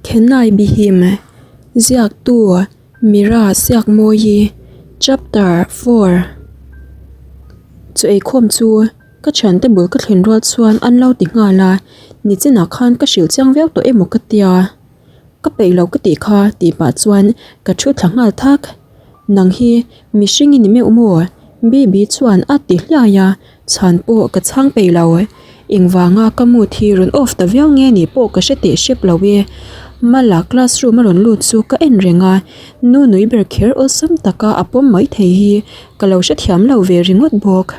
Khenai Bihim, Ziaktu, Mira Siakmawi, Chapter 4 Chu eikhawm chu ka thiante bul ka thlen rual chuan an lo ti nghal a, nichinah khan ka hrilh chiang viau tawh emaw ka tia. Ka peih lo ka tih kha tih pah chuan ka thu thla nghal thak. Nang hi mihring i ni meuh maw? Bibi chuan a ti hliai a, chhan pawh ka chhang peih lo. Engvanga ka mood hi rawn off ta viau nge nih pawh ka hre teh hrep lo e. Mala classroom a rawn lut chu ka en reng a, nu nui ber kher awlsam taka a pawm mai thei hi ka lo hrethiam lo ve ringawt bawk.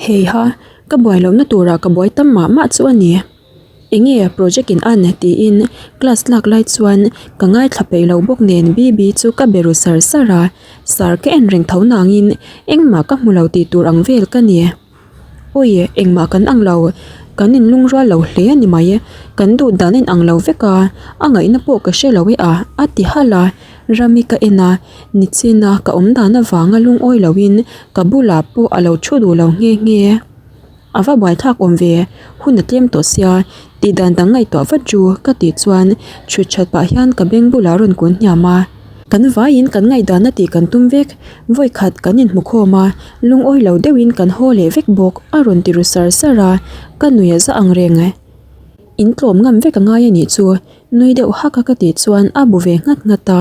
Heiha, ka buai lohna turah ka buai tam mah mah chu a ni. Enge project in an tiin class lak lai chuan ka ngaithla peih lo bawk nen Bibi chu ka be ru sar sar a, sar ka en reng tho nangin engmah ka hmu lo tih tur ang vel ka ni. Awi engmah kan ang lo, kan in lungrual lo hle a ni mai, kan duh dan a in ang lo vek a, a ngaihna pawh ka hre lo e a, a ti halh a, Rami ka en a, nichina ka awm dan avanga lungawi loin ka bulah pawh a lo thu duh lo nghe nghe. A va buaithlak awm ve, hun a tlem tawh sia, tih dan dang ngaihtuah vat chu ka tih chuan chhut that pah hian ka beng bulah a rawn kun hniam a. Kan vaiin kan ngaihdan a tih kan tum vek, vawi khat kan inhmu khawm a, lungawi lo deuhin kan haw leh vek bawk a rawn ti ru sar sar a, ka nui a za ang reng. In tlawm ngam vek a ngai a nih chu, Nui deuh hak a ka tih chuan a bu ve nghat nghat a,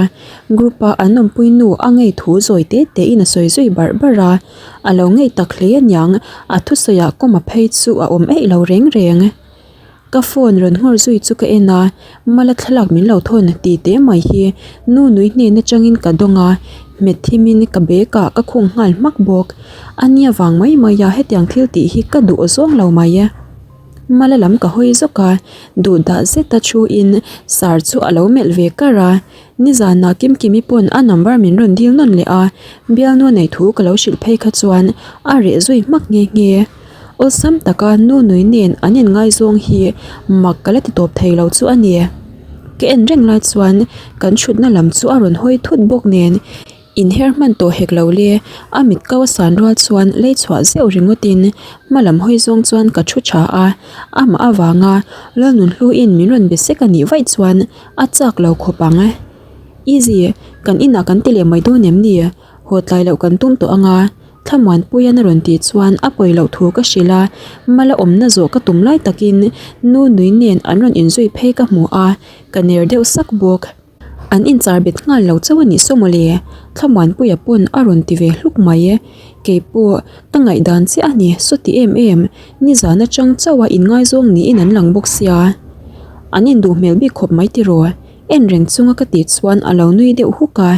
group a an awmpui nu a ngei thu zawi te te in a sawi zui barh barh a, a lo ngei tak hle aniang a thusawi ah kawma phei chu a awm eih lo reng reng. Ka phone rawn nghawr zui chu ka en a, mala thlalak min lo thawn ti te mai hi nu nui hnen atangin ka dawng a, hmet thim in ka bag ah ka khung nghal hmak bawk. A nia vang mai mai a hetiang thil tih hi ka duh zawng lo mai. Mala lam ka hawi zawk a, duh dah zeta thuin sar chu a lo melh ve kar a, nizanah Kimkimi pawn a number min rawn dil nawn leh a, bialnu nei thu ka lo hrilh phei kha chuan a reh zui hmak nghe nghe. Awlsam taka nu nui nen an inngaizawng hi mak ka la ti tawp thei lo chu a ni. Ka en reng lai chuan kan thutna lam chu a rawn hawi thut bawk nen. Inher hman tawh hek lo le, a mit kau a san rual chuan lei chhuah zeuh ringawtin hma lam hawi zawng chuan ka thu tha a, amah avanga Lalnunhluin min rawn be sek a nih vaih chuan a chak lo khawp ang. Easy, kan inah kan ti leh mai dawn em ni? Haw tlai loh kan tum tawh ang a, Thlamuanpuian a rawn tih chuan a pawi loh thu ka hrilh a, mala awmna zawh ka tum lai takin nu nui nen an rawn inzui phei ka hmu a, ka ner deuh sak bawk. An inchar bet nghal lo chauh a nih saw mawle, Thlamuanpuia pawn a rawn ti ve hluk mai. Keipawh ka ngaihdan chiah a ni, sawti em em, nizan atang chauh a inngaizawng niin an lang bawk sia. An induh hmel bik khawp mai tiraw, en reng chunga ka tih chuan a lo nui deuh huk a.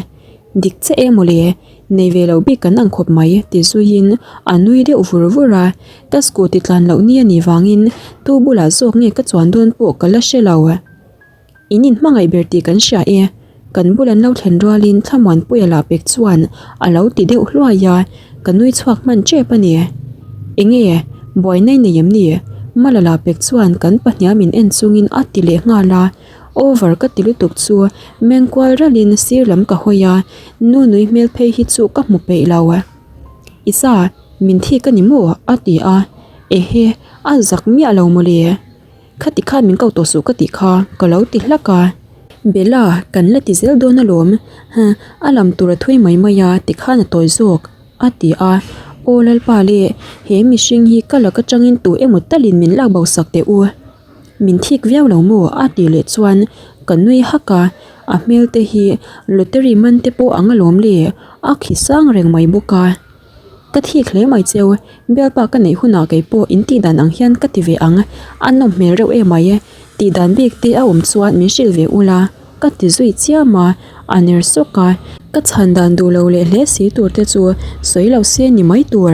Dik che e mawle, nei ve lo bik kan ang khawp mai ti zuiin a nui deuh vur vur a, ka scooty tlan loh ni a nih vangin tu bulah zawk nge ka chuan dawn pawh ka la hre lo. In inhmangaih ber tih kan hria e, kan bul an lo thlen rualin Thlamuanpuia lah pek chuan a lo ti deuh hluai a, ka nui chhuak hman tep a ni. Enge, buaina i nei em ni? Mala lah pek chuan kan pahniam in en chungin a ti leh nghal a, over ka ti lutuk chu mengkual ralhin sir lam ka hawi a, nu nui hmel phei hi chu ka hmu peih lo. Isa, min thik a ni maw? a ti a, ehe, a zak miah lo mawle. Khati khan min ko tawh suh ka tih kha ka lo ti hlak a. Bella, kan la ti zel dawn alawm, huh, a lam tur a thui mai mai a tikhan a tawi zawk, a ti a. Aw Lalpa le, he mihring hi ka lak atangin tu emaw talin min lak bo sak teh u. Min thik viau lo maw? a tih leh chuan ka nui hak a, a hmel te hi lottery man te pawh ang alawm le, a khi sang reng mai bawk a. Ka thik hle mai cheu, bialpa ka neih hunah kei pawh in tih dan ang hian ka ti ve ang, a nawm hmel reuh em mai, tih dan bik te a awm chuan min hrilh ve ula, ka ti zui chiam a, a ner sawk a, ka chhan dan duh lo leh hle si tur te chu sawi lo se ni mai tur.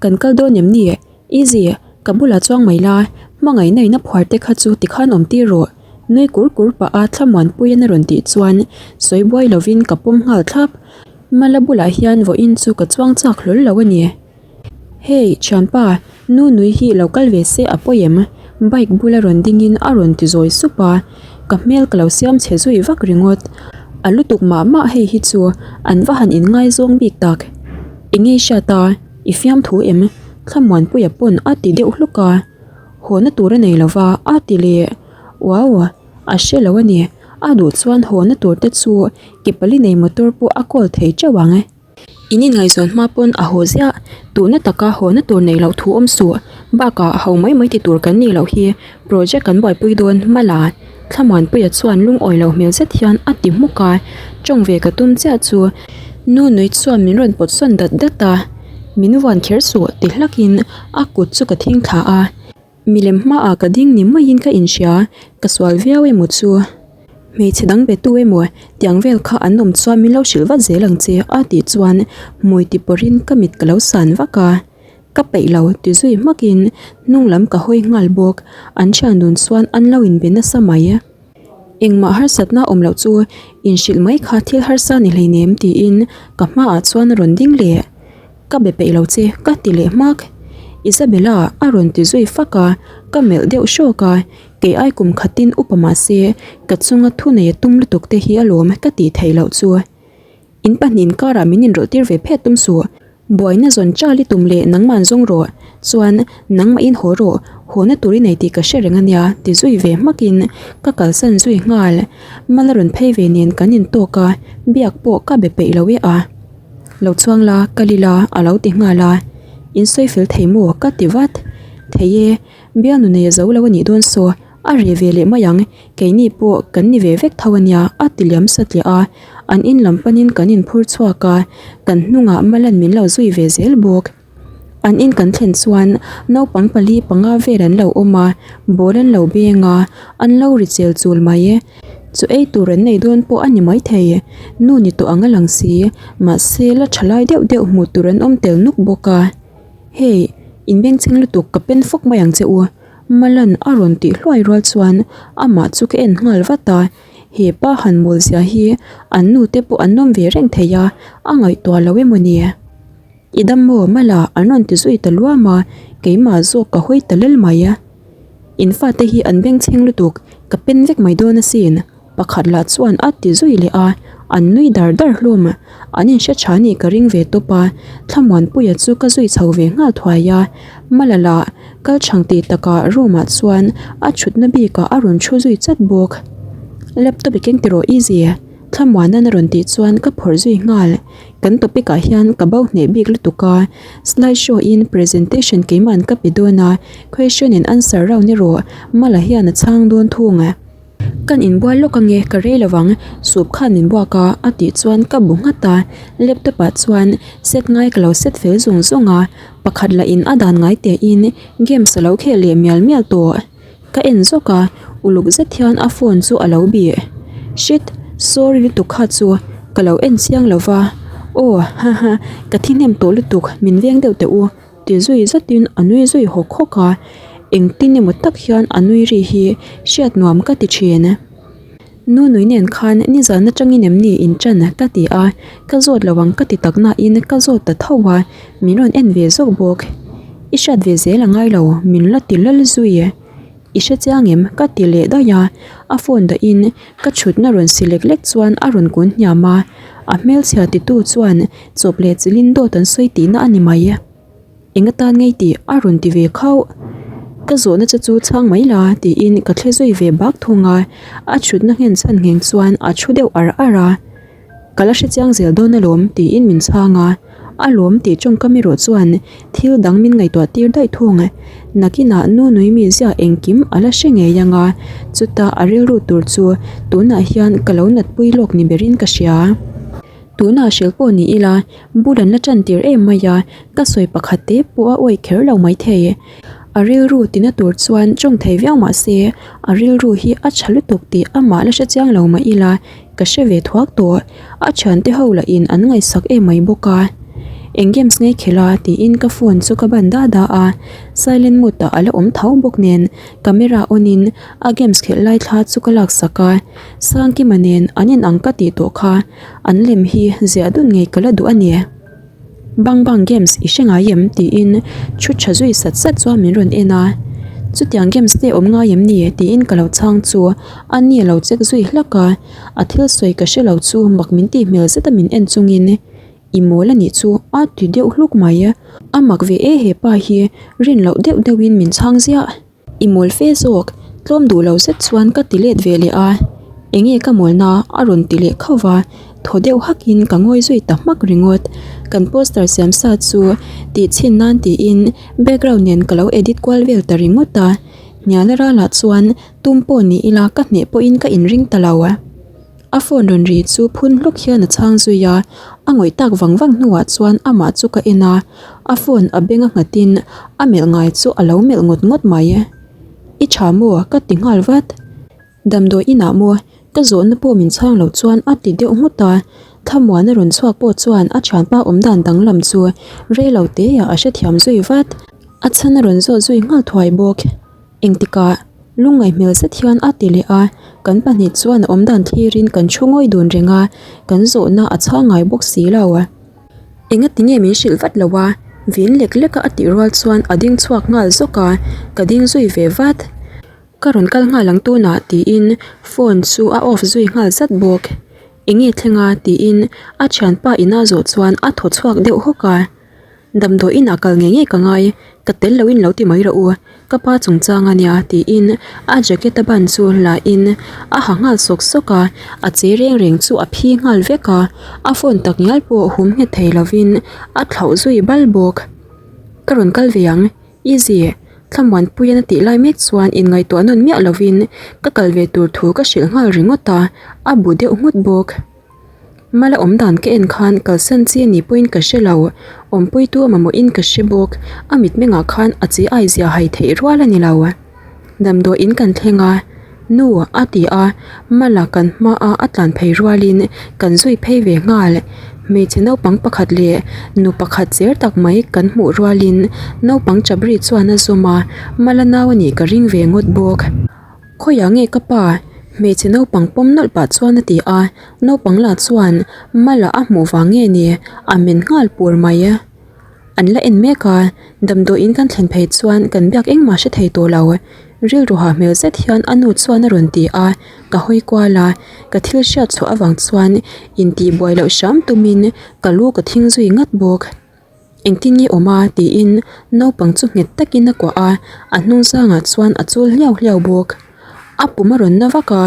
Kan kal dawn em ni? Easy, ka bulah chuang mai la, hmangaihna in a phuar te kha chu tikhan awm tir rawh, nui kur kur pah a thlamuanpuiin a rawn tih chuan sawi buai lovin ka pawm nghal thlap. Mala bulah hian vawiin chu ka chuang chak hlawl lo a ni. Hey, thianpa, nu nui hi lo kal ve se a pawi em? Bike bula rawn dingin a rawn ti zawi sup a, ka hmel ka lo siam chhe zui vak ringawt. A lutuk mah mah hei hi chu an va han inngaizawng bik tak. Enge i hriat a? I fiamthu em? Thlamuanpuia pawn a ti deuh hluk a, haw na tur a nei lova a ti leh. Wow! A hre lo a ni. A duh chuan haw na tur te chu ke pali nei motor pawh a kawl thei teuh ang. In inngaihzawn hma pawn a haw ziah, tuhna taka haw na tur neih loh thu awm suh. Bakah ho mai mai ti tur kan nih loh hi project kan buaipui dawn hmala. Thlamuanpuia chuan lungawi loh hmel zet hian a ti hmuk a, tawng ve ka tum chiah chu nu nui chuan min rawn pawt sawn dat dat a, min vuan kher suh ti hlakin a kut chu ka thing thla a. Milem hmaah ka ding ni maiin ka inhria, ka sual viau emaw chu? Hmeichhe dang be tu emaw tiang vel kha an awm chuan min lo hrilh vat zel ang che a tih chuan hmui ti pawrhin ka mit ka lo san vak a, ka peih lo ti zui hmakin hnung lam ka hawi nghal bawk, an thian dun chuan an lo inbe nasa mai. Engmah harsatna awm loh chu inhrilh mai kha thil harsa ni hleinem tiin ka hmaah chuan a rawn ding leh. Ka be peih lo che ka ti leh hmak. Isabella a rawn ti zui fak a, ka melh deuh hrawk a, kei ai kum khatin upa mah se ka chunga thunei a tum lutuk te hi alawm ka tih theih loh chu. In pahnih inkarah min inrawlh tir ve phet tum suh. Buaina zawn chal i tum leh nangmah an zawng rawh. Chuan nangmah in haw rawh, hawna tur i nei tih ka hre reng a nia ti zui ve hmakin ka kalsan zui nghal. Mala rawn phei ve nen kan intawk a, biak pawh ka be peih lo e a. Lo chuang la, kal ila a lo ti nghal a. In sawi fel thei maw? ka ti vat. Thei e, bialnu nei a zo lo a nih dawn saw, a reh ve leh mai ang, keini pawh kan ni ve vek tho a nia a ti liam satliah a. An in lam panin kan inphur chhuak a, kan hnungah Malan min lo zui ve zel bawk. An in kan thlen chuan naupang pali panga vel an lo awm a, ball an lo beng a, an lo ri chel chul mai. Chu ei tur an nei dawn pawh a ni maithei, nu ni tawh ang a lang si, mahse la tha lai deuh deuh hmuh tur an awm tel nuk bawk a. Hei, in bengchheng lutuk ka pen fawk mai ang che u, Malan a rawn tih hluai rual chuan amah chu ka en nghal vat a. He pa han mawl zia hi an nu te pawh an awm ve reng thei a, a ngaihtuah lo emaw ni? I dam maw Mala an rawn ti zui ta luam a, keimah zawk ka hawi ta lel mai a. In fate hi an bengchheng lutuk, ka pen vek mai dawn asin, pakhat lah chuan a ti zui leh a, an nui dar dar hlawm. An inhre tha nih ka ring ve tawp a, Thlamuanpuia chu ka zui chho ve nghal thuai a, Mala lah kal chhang tih takah room ah chuan a thutna bikah a rawn thu zui chat bawk. Laptop i keng tiraw Easy? Thlamuana'n a rawn tih chuan ka phawrh zui nghal. Kan topic ah hian ka bo hneh bik lutuk a, slide show in presentation keima'n ka pe dawn a, question and answer round erawh Mala hian a chhang dawn thung. Kan inbual lawk ange ka rei lo ang, soup khan min buak a a tih chuan ka bu nghat a, laptop ah chuan set ngai ka lo set fel zung zung a, pakhat lah in a dan ngai teh in games a lo khel leh mial mial tawh. Ka en zawk a, uluk zet hian a phone chu a lo bih. Shit, sorry lutuk kha chu ka lo en chiang lo va, aw ha ha ka thi hnem tawh lutuk min veng deuh teh u ti zui zatin a nui zui hawk hawk a, engtin emaw tak hian a nui ri hi hriat nuam ka ti thin. Nu nui nen khan nizan atangin em ni in ṭan ka ti a, ka zawt lo ang ka ti tak nain ka zawt ta tho a, min rawn en ve zawk bawk. I hriat ve zel a ngai lo, min la ti lal zui. I hre chiang em? ka ti leh daih a, a phone dahin ka chhutna rawn si lek lek chuan a rawn kun hniam a, a hmelchhia titu chuan chawp leh chilhin dawt an sawi tihna a ni mai. Eng atan ngei tih a rawn ti ve khauh. Ka zawhna che chu chhang mai la tiin ka thle zui ve bak thung a, a chhutna nghen chhan ngheng chuan a thu deuh ar ar a. Ka la hrechiang zel dawn alawm tiin min chhang a, a lawm tih tawngkam erawh chuan thil dang min ngaihtuah tir daih thung. Nakinah nu nui mi ziah engkim a la hre ngei ang a, chutah a rilru tur chu tunah hian ka lo natpui lawk ni berin ka hria. Tunah hrilh pawh ni ila, bul an la tan tir em mai a, ka sawi pakhat te pawh a awih kher lo maithei. A rilru tina tur chuan tawng thei viau mah se, a rilru hi a tha lutuk tih amah la hre chiang lo mah ila, ka hre ve thuak tawh. A thiante ho lahin an ngaihsak em mai bawk a. Eng games ngei khelh a tiin ka phone chu ka ban da da a, silent mode ah a la awm tho bawk nen, camera on in a games khelh lai thla chu ka laksak a, Sangkima nen an inang ka tih tawh kha. An lem hi ziah dun ngei ka la duh a ni. Bang bang games i hre ngai em? tiin thu tha zui sat sat chuan min rawn en a. Chutiang games te awm ngai em ni? tiin ka lo chhang chu a ni a lo check zui hlak a. A thil sawi ka hre lo chu mak min tih hmel zet a min en chungin i mawl a nih chu a ti deuh hluk mai. A mak ve e hepa hi rin loh deuh deuhin min chhang ziah. I mawl fe zawk, tlawm duh lo zet chuan ka ti let ve leh a. Enge ka mawlna a rawn ti leh khauh va, thaw deuh hakin ka ngawi zui ta hmak ringawt. Kan poster siam sa chu tih chhin nan tiin background nen ka lo edit kual vel ta ringawt a. Hniala ralah chuan tum pawh ni ila ka hneh pawhin ka inring ta lo. A phone rawn ri chu phun hluk hian a chhang zui a, a ngawih tak vang vang hnuah chuan amah chu ka en a, a phone a beng a nghatin a melh ngai chu a lo melh ngawt ngawt mai. I tha maw? ka ti nghal vat. Damdawi inah maw? Ka zawhna pawh min chhang lo chuan a ti deuh nghut a, Thlamuana rawn chhuak pawh chuan a thianpa awmdan danglam chu rei lo teah a hrethiam zui vat. A chhan a rawn zawt zui nghal thuai bawk. Engtikah? Lungngaih hmel zet hian a ti leh a, kan pahnih chuan a awmdan thlirin kan thu ngawi dun reng a, kan zawhna a chhang ngai bawk si lo. Engati nge min hrilh vat lo a? Vin lek lek a a tih rual chuan a ding chhuak nghal zawk a, ka ding zui ve vat. Ka rawn kal nghal ang tunah tiin phone chu a off zui nghal zat bawk. Enge thleng a? tiin a thianpa ina zawh chuan a thaw chhuak deuh hawk a. Damdawi inah kal ngei ngei ka ngai, ka tel loin lo ti mai rawh u, ka pa chungchang a nia tiin a jacket a ban chu la in a ha nghal sawk sawk a, a che reng reng chu a phi nghal vek a, a phone tak ngial pawh hum nghet thei lovin a thlauh zui bal bawk. Ka rawn kal ve ang, Easy, Thlamuanpuian a tih lai mek chuan inngaihtuah nawn miah lovin ka kal ve tur thu ka hrilh nghal ringawt a, a bu deuh nghut bawk. Mala awm dan ka en khan kalsan chi a ni pawhin ka hre lo, awmpuitu a mamawhin ka hre bawk, a mitmengah khan a chi ai zia hai theih rual a ni lo. Damdawi in kan thleng a, Nu a ti a, Mala kan hmaa a tlan phei rualin kan zui phei ve nghal. Hmeichhe naupang pakhat leh nu pakhat cher tak mai kan hmuh rualin naupang chapri chuan a zawm a, Mala nau a nih ka ring ve ngawt bawk. Khawiah nge ka pa? Hmeichhe naupang pawm nawlh pah chuan a ti a, naupang lah chuan Mala a hmuh vang nge ni a men nghal pur mai. An la en mek a, damdawiin kan thlen phei chuan kan biak engmah hre thei tawh lo. Rilru ha hmel zet hian a nu chuan a rawn ti a, ka hawi kual a, ka thil hriat chhuah avang chuan intihbuai loh hram tumin ka lu ka thing zui ngat bawk. Engtin nge awm a? tiin naupang chu nghet takin a kuah a, a hnung zangah chuan a chul hliau hliau bawk. A pum a rawn na vak a,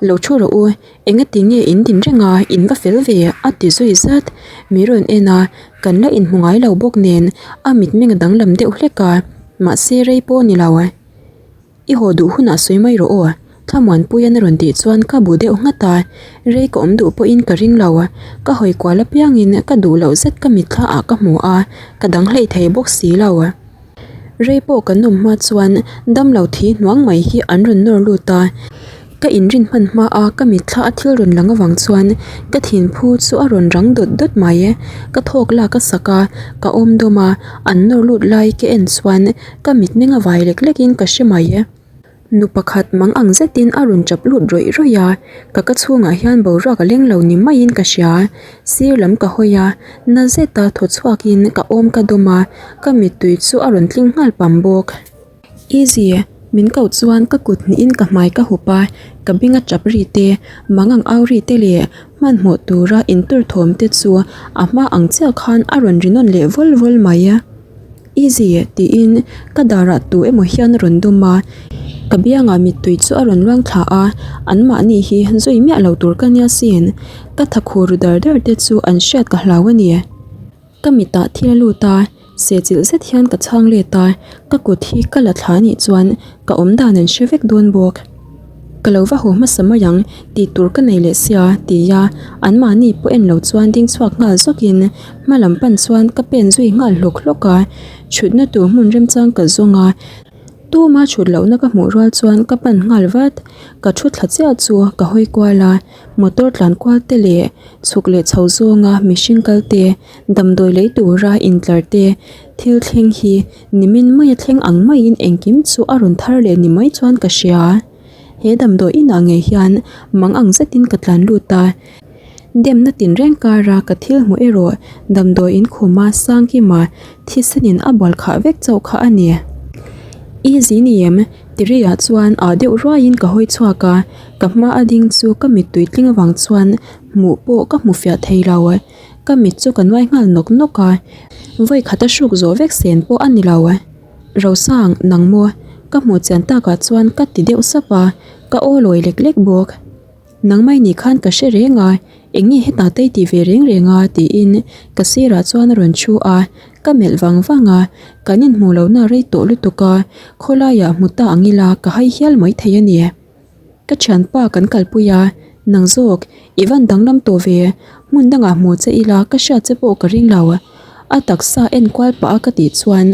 Lo thu rawh u, engati nge in din reng a, in va fel ve a ti zui zat. Mi rawn en a, kan la inhmu ngai lo bawk nen a mitmeng a danglam deuh hlek a, mahse rei pawh a ni lo. I haw duh hunah sawi mai rawh aw, Thlamuanpuian a rawn tih chuan ka bu deuh nghat a, rei ka awm duh pawhin ka ring lo. Ka hawi kual apiangin ka duh loh zet ka mitthla ah ka hmu a, ka dang hleih thei bawk si lo. Rei pawh kan awm hma chuan damlo thi hnuang mai hi an rawn nawr lut a, ka inrin hman hma a ka mitthla a thil rawn lang avang chuan ka thinphu chu a rawn rang dawt dawt mai. Ka thawk lak a sak a, ka awm dawm a, an nawr lut lai ka en chuan Ka mitmeng a vai lek lek in ka hre mai. Nu pakhat mang ang zetin a rawn chap lut rawih rawih a, ka ka chhungah hian boruak a leng lo ni maiin ka hria. Sir lam ka hawi a, na zeta thaw chhuakin ka awm ka dawm a, ka mittui chu a rawn tling nghal pam bawk. Easy, min koh chuan ka kut hnihin ka hmai ka hup a, ka beng a chap ri te, mang ang au ri te leh hmanhmawh tura intur thawm te chu a hma ang chiah khan a rawn ri nawn leh vawl vawl mai. Easy tiin ka darah tu emaw hian a rawn dawm a, ka biangah mittui chu a rawn luang thla a, anmahni hi zui miah lo tur ka nia sin, ka tha khur ru dar dar te chu an hriat ka hlau a ni. Ka mitah thil a lut a, sehchilh zet hian ka chhang let a, ka kut hi ka la thla anih chuan ka awm dan an hre vek dawn bawk. Ka lo va haw hmasa mai ang tih tur ka nei leh sia tia anmahni pawh en lo chuan ding chhuak nghal zawkin hma lam pan chuan ka pen zui nghal hlawk hlawk a, thutna tur hmun remchang ka zawng a, tuma thut lohna ka hmuh rual chuan ka pan nghal vat, ka thu thla chiah chu ka hawi kual a, motor tlan kual te leh chhuk leh chho zawnga mihring kal te, damdawi lei tura intlar te thil thleng hi Nimin maia thleng ang maiin engkim chu a rawn thar leh ni mai chuan ka hria. He damdawi inah ngei hian mang ang zetin ka tlan lut a. Demna tinreng kara ka thil hmuh erawh damdawi in khuma Sangkima thisenin a bual khah vek chauh kha a ni. Easy ni em? Tiriah chuan ah deuh ruaiin ka hawi chhuak a, ka hma a ding chu ka mittui tling avang chuan hmuh pawh ka hmu fiah thei lo. Ka mit chu ka nuai nghal nawk nawk a, vawi khat a hruk zawh vek sen pawh a ni lo. Rosang, nang maw? Ka hmuh chian takah chuan ka ti deuh sap a, ka aw lawi lek lek bawk. Nangmah i nih khan ka hre reng a, eng nge hetah te i ti ve reng reng a tiin ka sirah chuan a rawn thu a, ka melh vang vang a, kan inhmuh lohna a rei tawh lutuk a, khawlaiah hmu ta ang ila ka hai hial mai thei a ni. Ka thianpa kan kalpui a, nang zawk i van danglam tawh ve, hmun dangah hmu che ila ka hriat che pawh ka ring lo. A taksa enkual pah a ka tih chuan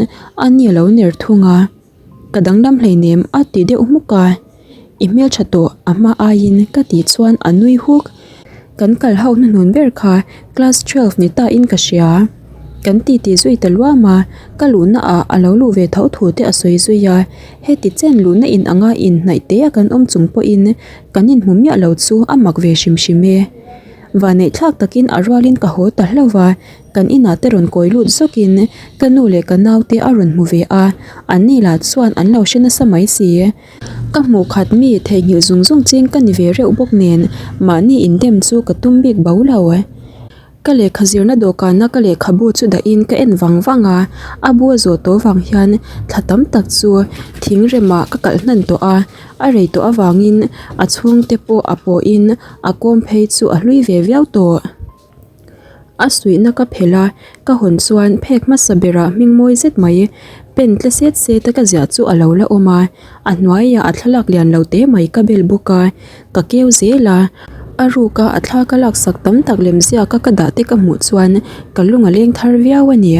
a ni a lo ner thung a. Ka danglam hleinem a ti deuh hmuk a, I hmeltha tawh a hma aiin ka tih chuan a nui huk. Kan kal ho hnuhnun ber kha class 12 ni ta in ka hria. Kan ti ti zui ta luam a, ka luhna ah a lo luh ve tho thu te a sawi zui a, heti chen luhna in anga inhnaih te a kan awm chung pawhin kan inhmu miah lo chu a mak ve hrim hrim e. Vanneih thlak takin a rualin ka haw ta hlauh va, kan inah te rawn kawi lut zawkin ka nu leh ka naute a rawn hmu ve a, anni lah chuan an lo hre nasa mai si. Ka hmuh khat mi theihnghilh zung zung ching ka ni ve reuh bawk nen mahni indem chu ka tum bik bo lo. Ka lehkha zirna dawhkana ka lehkhabu chu dahin ka en vang vang a, a bu a zawh tawh vang hian thla tam tak chu thing remah ka kalh hnan tawh a, a rei tawh avangin a chhungte pawh a pawhin a kawm phei chu a hlui ve viau tawh. A suihna ka phelh a, ka hawn chuan phek hmasa berah hming mawi zet mai pen tle set set a ka ziah chu a lo la awm a, a hnuaiah a thlalak lian lo te mai ka bel bawk a, ka keu zel a, a ruka a thla ka laksak tam tak lem ziaka ka dah te ka hmuh chuan ka lung a leng thar viau a ni.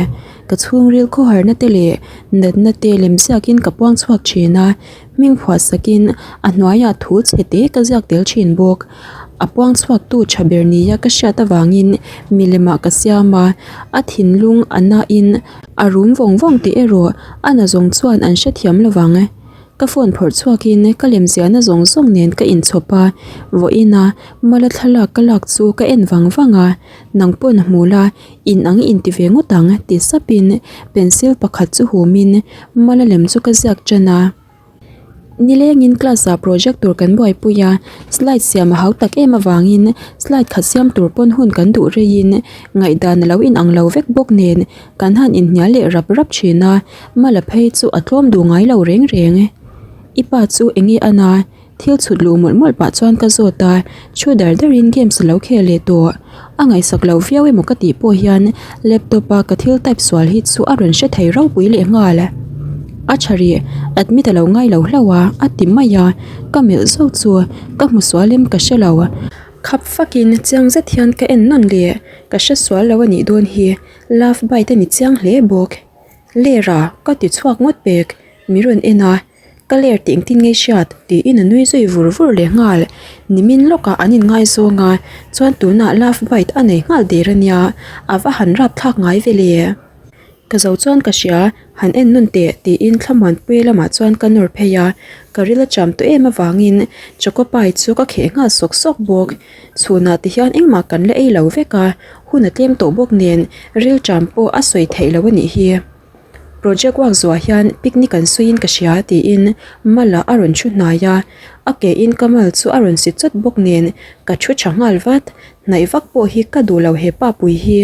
Ka chhungril khawharna te leh natna te lem ziakin ka puang chhuak thin a, Hming phuah sakin a hnuaiah thu chhe te ka ziak tel thin bawk. A puang chhuaktu tha ber nia ka hriat avangin milemah ka siam a, a thinlung a nain a rum vawng vawng tih erawh a na zawng chuan an hrethiam lo vang. Ka phone phawrh chhuakin ka lemziahna zawng zawng nen ka inchhawp a, vawiina mala thlalak ka lak chu ka en vang vang a, nang pawn hmu la in ang inti ve ngawt ang ti sapin pencil pakhat chu humin mala lem chu ka ziak tan a. Nilengin class ah project tur kan buaipui a, slide siam a hau tak em avangin slide khat siam tur pawn hun kan duh reiin ngaihdan a lo inang lo vek bawk nen kan han inhnial leh rap rap thin a, mala phei chu a tlawm duh ngai lo reng reng. I pa chu eng nge a na? Thil chhut luh mawlh mawlh pah chuan ka zawt a, thu dar darin games a lo khel leh tawh. A ngaihsak lo viau emaw ka tih pawh hian laptop a ka thil type sual hi chu a rawn hre thei ropui leh nghal. A tha rih, admit a lo ngai lo hlauh a, a ti mai a, ka melh zawk chu ka hmu sual em ka hre lo. Khap fakin chiang zet hian ka en nawn leh, ka hre sual lo a nih dawn hi, love bite a ni chiang hle bawk. Lera, ka ti chhuak ngawt pek, mi rawn en a. Ka ler tih engtin nge hriat? tiin a nui zui vur vur leh nghal. Nimin lawkah an inngaizawng a, chuan tunah love bite a nei nghal der a nia, a va han rap thlak ngai ve le. Ka zo chuan ka hria, han en nawn teh tiin thlamuanpui lamah chuan ka nawr phei a, ka ril a cham tawh em avangin choco pie chu ka kheh nghal sawk sawk bawk. Chhunah ti hian engmah kan la ei lo vek a, hun a tlem tawh bawk nen ril cham pawh a sawi theih loh a nih hi. Project work zuah hian picnic an suiin ka hria tiin Mala a rawn thu hnai a, a ke in ka mal chu a rawn si chawt bawk nen ka thu tha nghal vat, hnaih vak pawh hi ka duh lo he pa pui hi.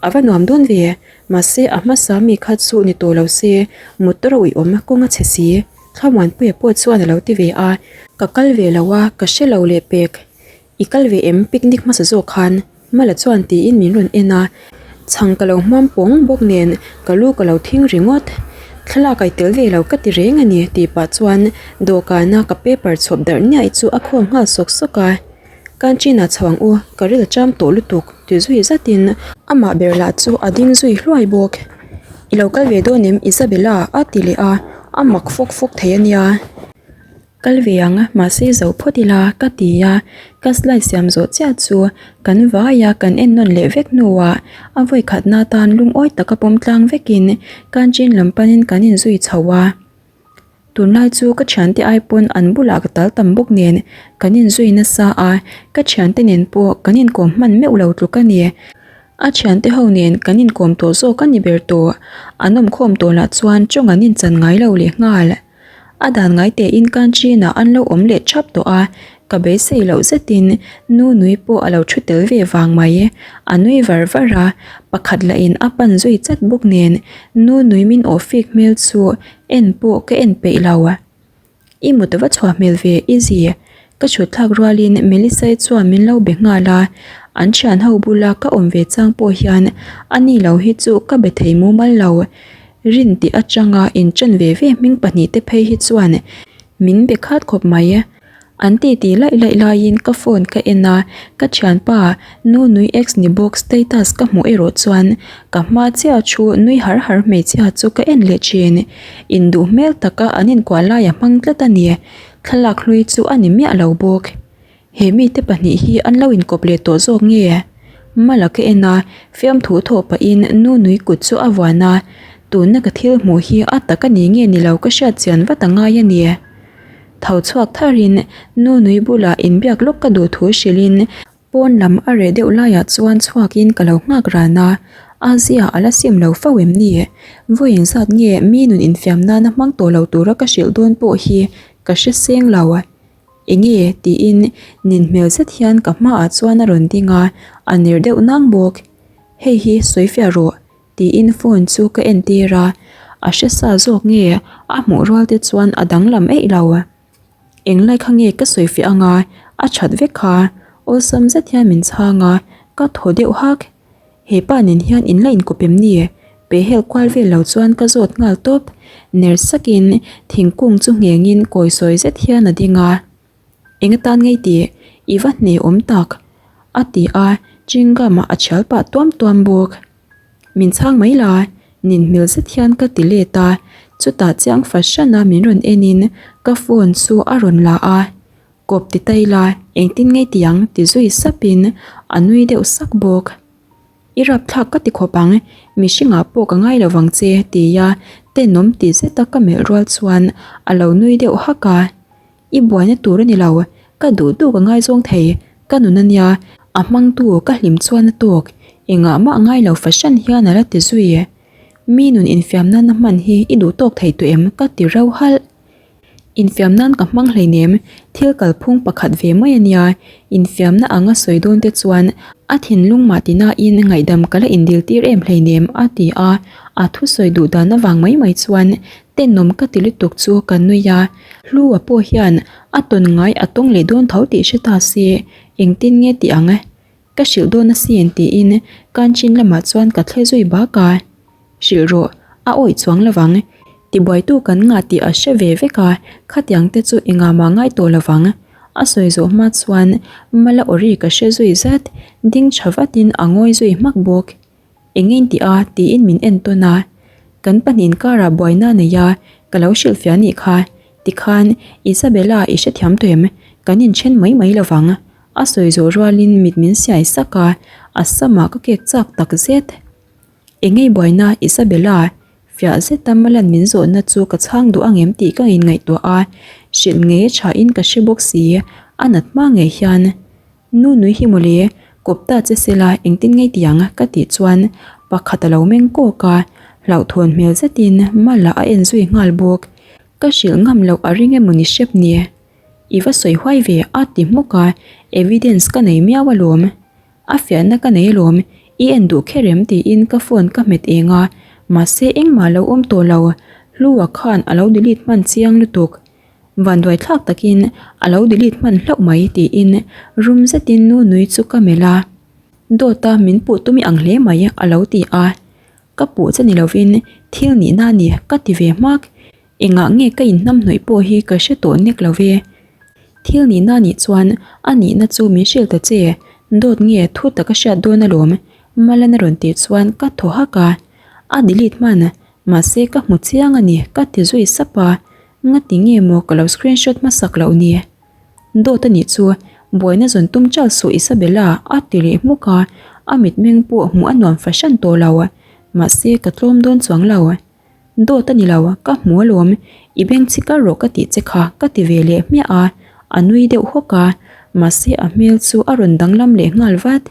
A va nuam dawn ve, mahse a hmasa mi kha chu ni tawh lo se motor a uih awm kawng a chhe si, Thlamuanpuia pawh chuan a lo ti ve a, ka kal ve lo a ka hre lo leh pek. I kal ve em picnic hmasa zawk khan Mala chuan tiin min rawn en a, chhang ka lo hmuam pawng bawk nen ka lu ka lo thing ringawt. Thlalak ai tel ve lo ka ti reng a ni tih pah chuan dawhkana ka paper chhawp darh niaih chu a khawm nghal sawk sawk a. Canteen ah chho ang u, ka ril a cham tawh lutuk ti zui zatin amah ber lah chu a ding zui hluai bawk. I lo kal ve dawn em Isabella a ti leh a, a mak fawk fawk thei a nia. Kal ve ang, mahse zo phawt ila ka ti a, ka slide siam zawh chiah chu kan vai a kan en nawn leh vek hnuah a vawi khatna atan lungawi taka pawm tlang vekin canteen lam panin kan inzui chho a. Tunlai chu ka thiante ai pawn an bulah ka tal tam bawk nen kan inzui nasa a, ka thiante nen pawh kan inkawm hman meuh lo tluk a ni. A thiante ho nen kan inkawm tawh zawk a ni ber tawh, an awmkhawm tawh lah chuan tawng an inchan ngai lo lehnghal. A dan ngai tein canteen ah an lo awm leh thap tawh a, ka beisei loh zetin nu nui pawh a lo thu tel ve vang mai. A nui var var a, pakhat lah in a pan zui chat bawk nen nu nui min awh fik hmel chu en pawh ka en peih lo. I mut va chhuah hmel ve i zi. Ka chhut thlak rualin Melissa-i chuan min lo be nghal a, an thian ho bula ka awm ve chang pawh hian a ni lo hi chu ka be thei mumal lo. Rin tih atanga inṭan ve ve hming pahnihte phei hi chuan min be khat khawp mai. An titi laih laih laiin ka phone ka en a, ka thianpa nu nui ex ni bawk status ka hmuh erawh chuan ka hma chiah thu nui har har hmeichhia chu ka en leh thin. Induh hmel taka an inkuah lai a hmang tlat a ni. Thlalak hlui chu a ni miah lo bawk. He mite pahnih hi an lo inkawp leh tawh zawk nge? Mala ka en a, fiamthu thawh pahin nu nui kut chu a vuan a, tuna ka thil hmuh hi a tak a ni nge ni lo ka hriat chian vat a ngai a ni. Tho chhuak tharin nu nui bulah inbiak lawk ka duh thu hrilhin pawn lam a reh deuh laiah chuan chhuakin ka lo nghak ran a, a zia a la sim lo fo em ni? Vawi engzat nge mi nun infiam nana hmang tawh lo tura ka hrilh dawn pawh hi ka hre seng lo. Enge? tiin nin hmel zet hian ka hmaah chuan a rawn ding a, a ner deuh nang bawk. Hei hi sawi fiah rawh tiin phone chu ka entir a, a hre sa zawk nge a hmuh rual te chuan a danglam eih lo. Englai kha nge ka sawi fiah anga a that vek kha awlsam zet hian min chhang a, ka thaw deuh hak. He pa nen hian in la inkawp em ni? Pehhel kual vel lo chuan ka zawt nghal tawp. Ner sakin thingkung chu nghengin kawi sawi zet hian a ding a. Eng atan ngei tih i va hne awm tak? a ti a, chewing-gum a thial pah tuam tuam bawk. Min chhang mai la, nin hmel zet hian ka ti let a, chutah chiang fahran a min rawn en in ka phone chu a rawn la a. Kawp ti ta ila, engtin ngei ti ang ti zui sap in a nui deuh sak bawk. I rapthlak ka ti khawp ang, mihringah pawh ka ngai lo vang che tia tenawm ti zet a ka melh rual chuan a lo nui deuh hak a. I buaina tur a ni lo, ka duh duh ka ngaizawng thei, ka nun a nia, a hmangtu ka hlim chuan a tawk, engah mah ngai lo fahran hian a la ti zui. Mi nun infiam nana hman hi i duh tawk thei tawh em? ka ti reuh halh. Infiam nan ka hmang hleinem, thil kalphung pakhat ve mai a nia, infiamna anga sawi dawn te chuan a thinlung mah ti nain ngaihdam ka la indil tir em hleinem a ti a, a thusawi duh dan avang mai mai chuan tenawm ka ti lutuk chu ka nui a, Hlua pawh hian a tawn ngai a tawng leh dawn tho tih hre ta se engtin nge tih ang? Ka hrilh dawn asin tiin kanchin lamah chuan ka thle zui bak a. Hrilh rawh, a awih chuang lovang. Tibuaitu kan ngah tih a hre ve vek a, khatiang te chu engah mah ngai tawh lovang. A sawi zawh hma chuan Mala awri ka hre zui zat, ding tha vatin a ngawi zui hmak bawk. Eng nge in tih a? tiin min en tawn a. Kan pahnih inkarah buaina a nei a, ka lo hrilhfiah anih kha. Tikhan, Isabella i hrethiam tawh em? Kan inthen mai mai lovang. A sawi zawh rualin mit min siai sak a, a samah ka kek chak tak zet. Eng ngei buaina Isabella, fiah zeta Malan min zawhna chu ka chhang duh angem tih ka inngaihtuah a, hrilh ngei a thain ka hre bawk si, a nat hma ngei hian. Nu nui hi mawle, kawp ta che sela engtin ngei ti ang ka tih chuan pakhat a lo meng kawk a, hlauhthawn hmel zetin Mala a en zui nghal bawk. Ka hrilh ngam loh a ring emaw ni hrep ni? I va sawi huai ve a ti hmuk a, evidence ka nei miau alawm. A fiahna ka nei alawm, i en duh kher em tiin ka phone ka hmet eng a, mahse engmah lo awm tawh lo, Hlua khan a lo delete hman chiang lutuk. Vanduai thlak takin a lo delete hman hlauh mai tiin rum zetin nu nui chu ka melh a, Dawta min puh tum i ang hle mai a lo ti a, ka puh che ni lovin thil nihna a ni ka ti ve hmak. Engah nge ka inhnamhnawih pawh hi ka hre tawh nek lo ve. Thil nihna nih chuan a nihna chu min hrilh ta che, dawt nge thu tak a hriat dawn alawm, Malan a rawn tih chuan ka thaw hak a. A delete hman, mahse ka hmu chiang a ni ka ti zui sap a, ngati nge maw ka lo screenshot hmasak loh ni. Dawt a nih chu, buaina zawn tum chal suh Isabella a ti leh hmuk a, a mitmeng pawh hmuh a nuam fahran tawh lo, mahse ka tlawm dawn chuang lo. Dawt a ni lo, ka hmu alawm, i beng chhi kar rawh ka tih che kha ka ti ve leh hmiah a, a nui deuh hawk a, mahse a hmel chu a rawn danglam leh nghal vat.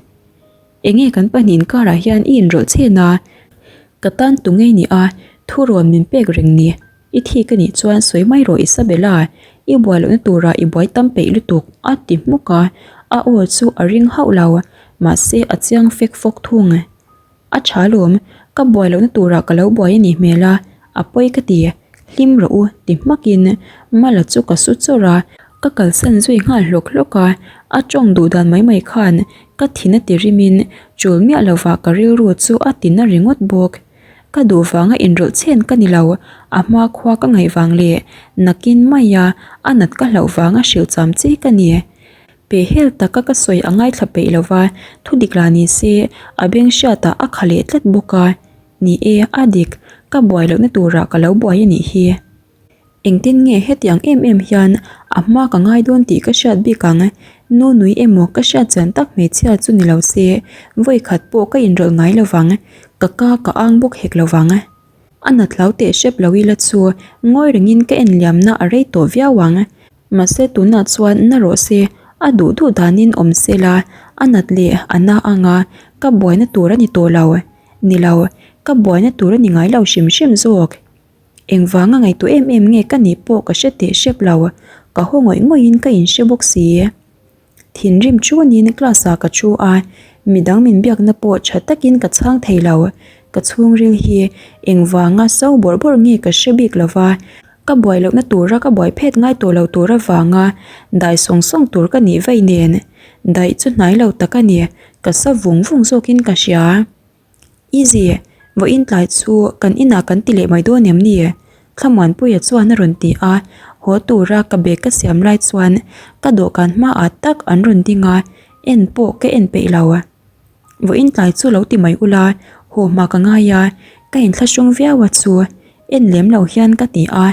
Enge kan pahnih inkarah hian i inrawlh chen a, ka tan tu ngei ni a, thu rawn min pek reng ni, i thik a nih chuan sawi mai rawh Isabella, i buai lohna turah i buai tam peih lutuk a ti hmuk a, a aw chu a ring hauh lo, mahse a chiang fek fawk thung. A tha lawm, ka buai lohna turah ka lo buai a nih hmel a, a pawi ka ti, hlim rawh u ti hmakin Mala chu ka su chawrh a. Ka kalsan zui nghal hlawk hlawk a, a tawng duh dan mai mai khan ka thin a ti rimin chul miah lovah ka rilru chu a ti na ringawt bawk. Ka duh vanga inrawlh chhen ka ni lo, a hma khua ka ngaih vang leh nakin maia a nat ka hlauh vanga hrilh cham chi ka ni. Pehhel taka ka sawi a ngaithla peih lova, thudik lah ni se a beng hriatah a kha leh tlat bawk a. Ni e, a dik, ka buai lohna turah ka lo buai a nih hi. Engtin nge hetiang em em hian a hma ka ngai dawn tih ka hriat bik ang? Nu nui emaw ka hriat chian tak hmeichhia chu ni lo se, vawi khat pawh ka inrawlh ngai lo vang, ka ka ka ang bawk hek lo vang. A nat hlau teh hrep lo ila chu ngawi rengin ka en liamna a rei tawh viau ang. Mahse tunah chuan na rawh se, a duh duh danin awm se la, a nat leh a na anga ka buaina tur a ni tawh lo. Ni lo, ka buaina tur a ni ngai lo hrim hrim zawk. Engvanga ngaihtuah em em nge ka nih pawh ka hre teh hrep lo, ka haw ngawih ngawihin ka inhre bawk si. Thinrim chuanin class ah ka thu a, midang min biakna pawh tha takin ka chhang thei lo. Ka chhungril hi engvanga so bawrh bawrh nge ka hre bik lo va, ka buai lohna tura ka buai phet ngai tawh lo tur avanga dai sawng sawng tur ka nih vei nen daih chu hnai lo tak a ni, ka sa vung vung zawkin ka hria. Easy, vawiin tlai chu kan inah kan ti leh mai dawn em ni? Thlamuanpuia chuan a rawn ti a, haw tura ka bag ka siam lai chuan ka dawhkan hmaah tak an rawn ding a, en pawh ka en peih lo. Vawiin tlai chu lo ti mai ula, haw hma ka ngai a, ka inthlahrung viau a chu en lem lo hian ka ti a,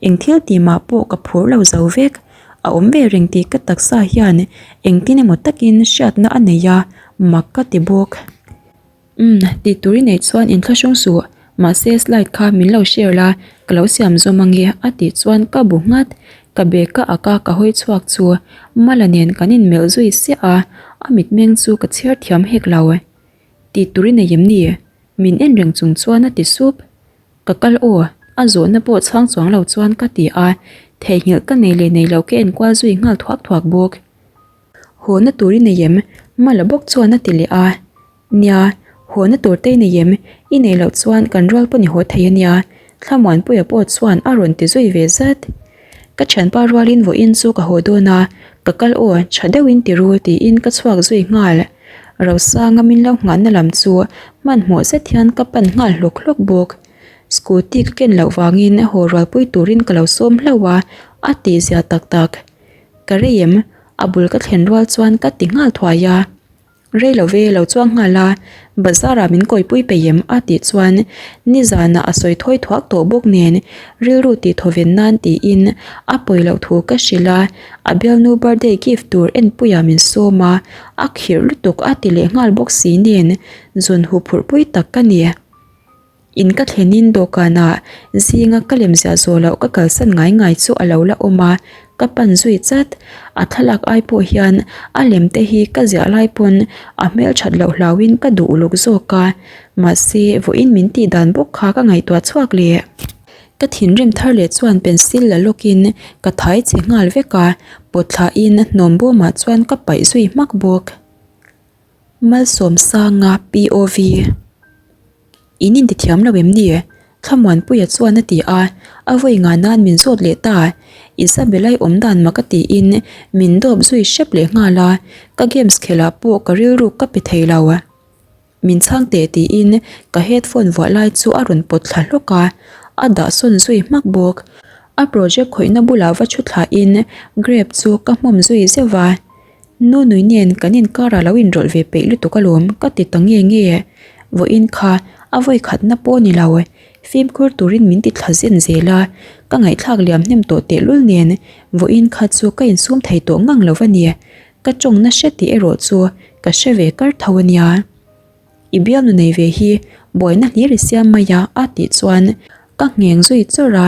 eng thil tih mah pawh ka phur lo zo vek. A awm ve reng tih ka taksa hian engtin emaw takin hriatna a nei a, mak ka ti bawk. Umm, tih tur i neih chuan inthlahrung suh, mahse slide kha min lo share la, ka lo siam zawm ange a tih chuan ka bu nghat. Ka bag ka ak a, ka hawi chhuak chu Mala nen kan inmelh zui siah a, a mitmeng chu ka chhiar thiam hek lo. Tih tur i nei em ni? Min en reng chung chuan a ti sup. Ka kal aw, a zawhna pawh chhang chuang lo chuan ka ti a, theihnghilh ka nei leh nei lo ka enkual zui nghal thuak thuak bawk. Hawna tur i nei em? Mala bawk chuan a ti leh a. Nia, hawna tur te i nei em? I nei loh chuan kan rual pawn i haw thei a nia. Thlamuanpuia pawh chuan a rawn ti zui ve zat. Ka thianpa rualin vawiin chu ka haw dawn a, ka kal aw, tha deuhin ti ru tiin ka chhuak zui nghal. Rosanga min lo nghahna lam chu hmanhmawh zet hian ka pan nghal hlawk hlawk bawk. Scooty ka ken loh vangin haw rualpui turin ka lo sawm hlauh a, a tihzia tak tak. Ka rei em? A bul ka thlen rual chuan ka ti nghal thuai a. Rei lo ve lo chuang nghal a, bazar ah min kawipui peih em? A tih chuan nizanah a sawi thawi thuak tawh bawk nen rilru tih thawven nan tiin a pawi loh thu ka hrilh a, a bialnu birthday gift tur enpuiah min sawm a, a khirh lutuk a ti leh nghal bawk si nen zun huphurhpui tak ka ni. In ka thlenin dawhkanah zinga ka lem ziah zawh loh ka kalsan ngai ngai chu a lo la awm a, ka pan zui chat. A thlalak ai pawh hian a lem te hi ka ziah lai pawn a hmelthat loh hlauhin ka duh uluk zawk a, mahse vawiin min tih dan bawk kha ka ngaihtuah chhuak leh. Ka thinrim thar leh chuan pencil la lawkin ka thai chhe nghal vek a, pawt thlahin hnawm bawmah chuan ka paih zui hmak bawk. Malsawmsanga POV. In intithiam lo em ni? Thlamuanpuia chuan a ti a, a vawi ngah nan min zawt leh ta. Isabella-i awm dan mak a tiin min dawp zui hrep leh nghal a, ka games khelh ah pawh ka rilru ka pe thei lo. Min chhang teh tiin ka headphone vuah lai chu a rawn pawt thla hlawk a, a dah sawn zui hmak bawk. A project khawihna bulah va thu thlahin grape chu ka hmawm zui zeuh va. Nu nui nen kan inkarah lo inrawlh ve peih lutuk alawm ka ti ta nge nge. Vawiin kha a vawi khatna pawh ni lo. Fimkhur turin min ti thla zen zel a, ka ngaihthlak liam hnem tawh tehlul nen vawiin kha chu ka insum thei tawh ngang lo a ni. Ka tawngna hre tih erawh chu ka hre ve kar tho a nia. I bialnu nei ve hi buaina hlir i siam mai a a tih chuan ka ngheng zui chawrh a,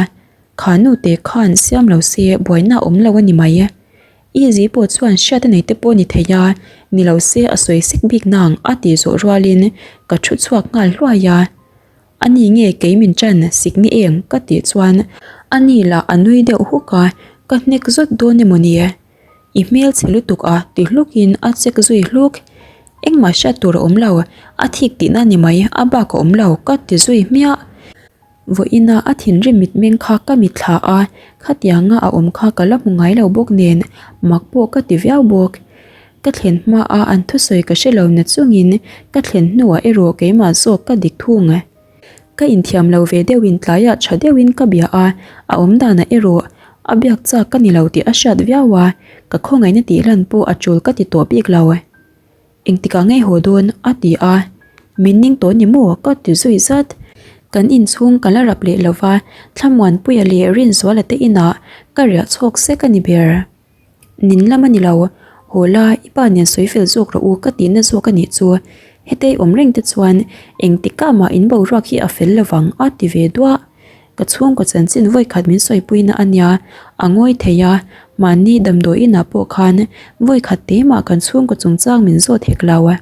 kha nute khan siam lo se buaina a awm lo a ni mai. Izzy pawh chuan hriat a nei te pawh a ni thei a, ni lo se a sawi sek bik nang a tih zawh rualin ka thu chhuak nghal hluai a. A ni nge kei min ṭan sik ni eng ka tih chuan a ni lah a nui deuh huk a, ka hnek zawt dawn emaw ni? I hmel chhe lutuk a ti hlukin a check zui hluk. Engmah hriat tur a awm lo, a thik tihna ni mai a bak a awm lo ka ti zui hmiah. Vawiina a thinrim mitmeng kha ka mitthla a, khatianga a awm kha ka la hmu ngai lo bawk nen mak pawh ka ti viau bawk. Ka thlen hma a an thusawi ka hre lo na chungin ka thlen hnuah erawh keimah zawk ka dik thung. Ka inthiam lo ve deuhin tlaiah tha deuhin ka bia a, a awm danah erawh a biak chak ka ni lo tih a hriat viau a, ka khawngaihna tih lan pawh a tul ka ti tawh bik lo. Engtikah ngei haw dawn? a ti a, Min ning tawh ni maw? ka ti zui zat. Kan inchhung ka la rap leh lo va, Thlamuanpuia leh Rinzuala te inah ka riah chhawk sek a ni ber. Nin lam a ni lo, haw la, i pa nen sawi fel zawk rawh u ka tihna zawk a nih chu. Hetei awm reng te chuan engtikah mah in boruak hi a fel lo vang a ti ve duah. Ka chhungkaw chanchin vawikhat min sawipuina a nia, a ngawi thei a, mahni damdawi inah pawh khan vawikhat te mah kan chhungkaw chungchang min zawt hek lo.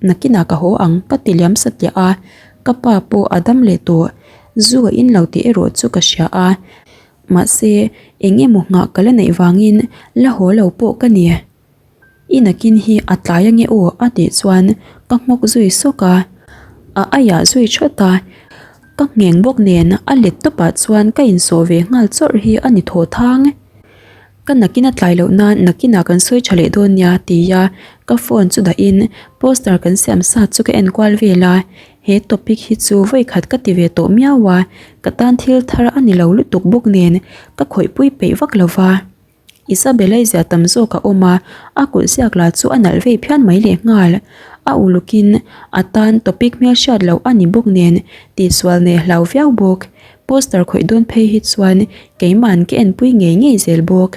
Nakinah ka haw ang ka ti liam satliah a, ka pa pawh a dam leh tawh, zu a in lo tih erawh chu ka hria a, mahse eng emaw nghah ka la neih vangin la haw lo pawh ka ni. I nakin hi a tlai ange aw a tih chuan ka nghawk zui sawk a, a aiah zui thawt a, ka ngheng bawk nen a let tawpah chuan ka insawh ve nghal chawrh hi a ni thaw thang. Ka nakin a tlai loh nan nakinah kan sawi tha leh dawn nia tia ka phone chu dahin poster kan siam sa chu ka en kual vel a, he topic hi chu vawikhat ka ti ve tawh miau a, ka tan thil thar a ni lo lutuk bawk nen ka khawihpui peih vak lo va. Isabella i zia tam zawk a awm a, a kut ziak lah chu a nalh vei phian mai leh nghal. A ulukin a tan topic hmelhriat loh a ni bawk nen tihsual nei hlau viau bawk. Poster khawih dawn phei hi chuan keima'n ka enpui ngei ngei zel bawk.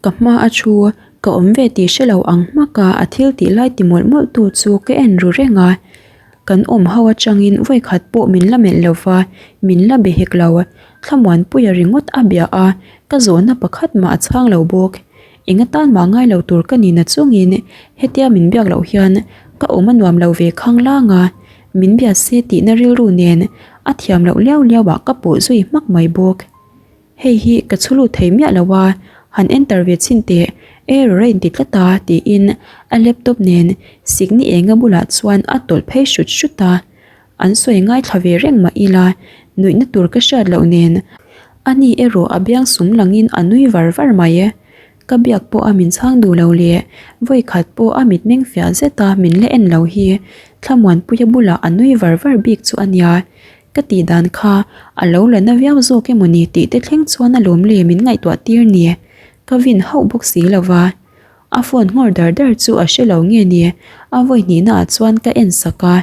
Ka hma a thu, ka awm ve tih hre lo ang hmaka a thil tih lai ti mawlh mawlh tu chu ka en ru reng a. Kan awm ho atangin vawikhat pawh min la melh lo va, min la be hek lo. Thlamuanpuia ringawt a bia a, ka zawhna pakhat mah a chhang lo bawk. Eng atan mah ngai lo tur ka nihna chungin hetia min biak loh hian ka awm a nuam lo ve khang lang a, min bia se tihna rilru nen a thiam loh liau liau ah ka pawh zui hmak mai bawk. Hei hi ka chhu lut thei miah lo a, han enter ve chhin teh, error a inti tlat a tiin a laptop nen sikni enga bulah chuan a tawlh phei hrut hrut a, an sawi ngaithla ve reng mah ila nuihna tur ka hriat loh nen ani erawh a biang sum langin a nui var var mai. Ka biak pawh a min chhang duh lo leh vawikhat pawh a mitmeng fiah zet a min la en lo hi Thlamuanpuia bulah a nui var var bik chu a nia. Ka tih dan kha a lo la na viau zawk emaw ni tih te thleng chuan a lawm le min ngaihtuah tir ni. Ka vin hauh bawk si lo va. A phone nghawr dar dar chu a hre lo nge ni a vawi hnihna ah chuan ka en sak a.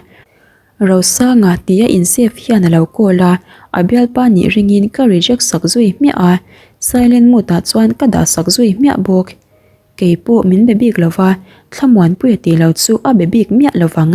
Rosanga tia in save hian a lo call a, a bialpa nih ringin ka reject sak zui hmiah a, silent mode ah chuan ka dah sak zui hmiah bawk. Kei pawh min be bik lo va, Thlamuanpuia tih lo chu a be bik miah lo vang.